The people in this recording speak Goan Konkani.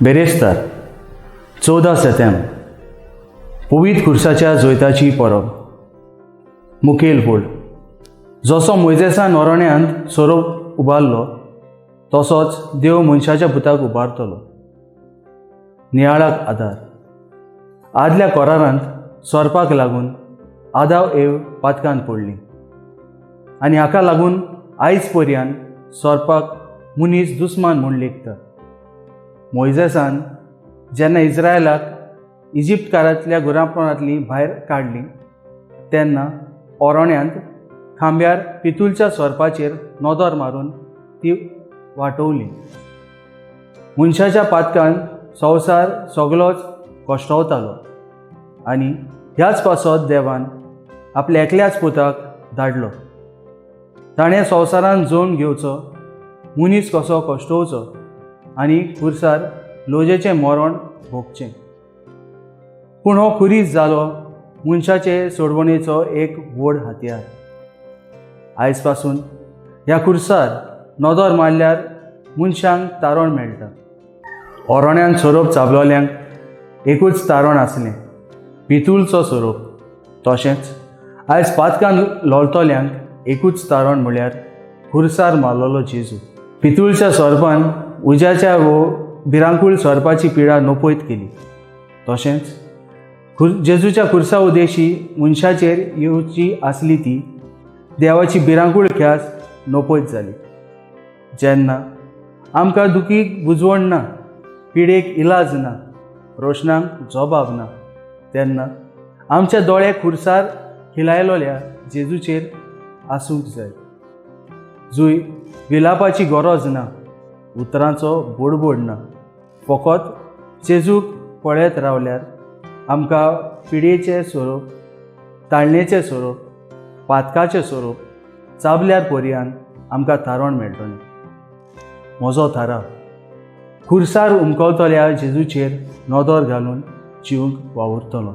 बेरेस्तार 14 सेतेंब, पवित्र खुर्साच्या जैताची परब. मुखेल फोड. जसो मोयजेसान अरण्यांत सोरोप उबारलो तसोच देव मनशाच्या पुताक उबारतलो. नियाळाक आदार. आदल्या करारांत सोरपाक लागून आदाव एव पातकान पडली आनी हाका लागून आयज पर्यान सोरपाक मनीस दुस्मान म्हूण लेखता. मोयजेसान जेन्ना इस्रायलाक इजिप्तकारांतल्या गुलामपणांतली भायर काडली तेन्ना ओरोण्यांत खांब्यार पितुलच्या सोरपाचेर नदर मारून ती वाटोवली. मनशाच्या पातकान संवसार सगलोच कश्टवतालो आनी ह्याच पासत देवान आपल्या एकल्याच पुताक धाडलो. ताणें संवसारान जल्म घेवचो, मनीस कसो कश्टोवचो आनी खुर्सार लोजेचें मरण भोगचें. पूण हो खुरीस जालो मनशाचे सोडवणेचो एक व्हड हत्यार. आयज पासून ह्या खुर्सार नदर मारल्यार मनशांक तारण मेळटा. ओरोण्यान सोरोप चाबलोल्यांक एकूच तारण आसलें, पितूळचो सोरोप. तशेंच आयज पातकान लोळतल्यांक एकूच तारण म्हळ्यार खुर्सार मारलेलो जेजू. पितूळच्या सोरपान उज्याच्या वो भिरांकूळ सोरपाची पिडा नपयत केली, तशेंच जेजूच्या खुर्सा उदेशी मनशाचेर येवची आसली ती देवाची भिरांकूळ ख्यास नपयत जाली. जेन्ना आमकां दुखीक बुजवण ना, पिडेक इलाज ना, प्रश्नांक जबाब ना, तेन्ना आमचे दोळे खुर्सार खिलायलोल्या जेजूचेर आसूंक जाय. जुंय विलापाची गरज ना, उतरांचो बोडबोड ना, फकत जेजूक पळयत रावल्यार आमकां पिडेचें स्वरूप, ताळणेचें स्वरूप, पातकाचें स्वरूप चाबल्यार पर्यान आमकां थारण मेळटलें. म्हजो थाराव, खुर्सार उमकवतल्या जेजूचेर नदर घालून जिवंक वावुरतलो.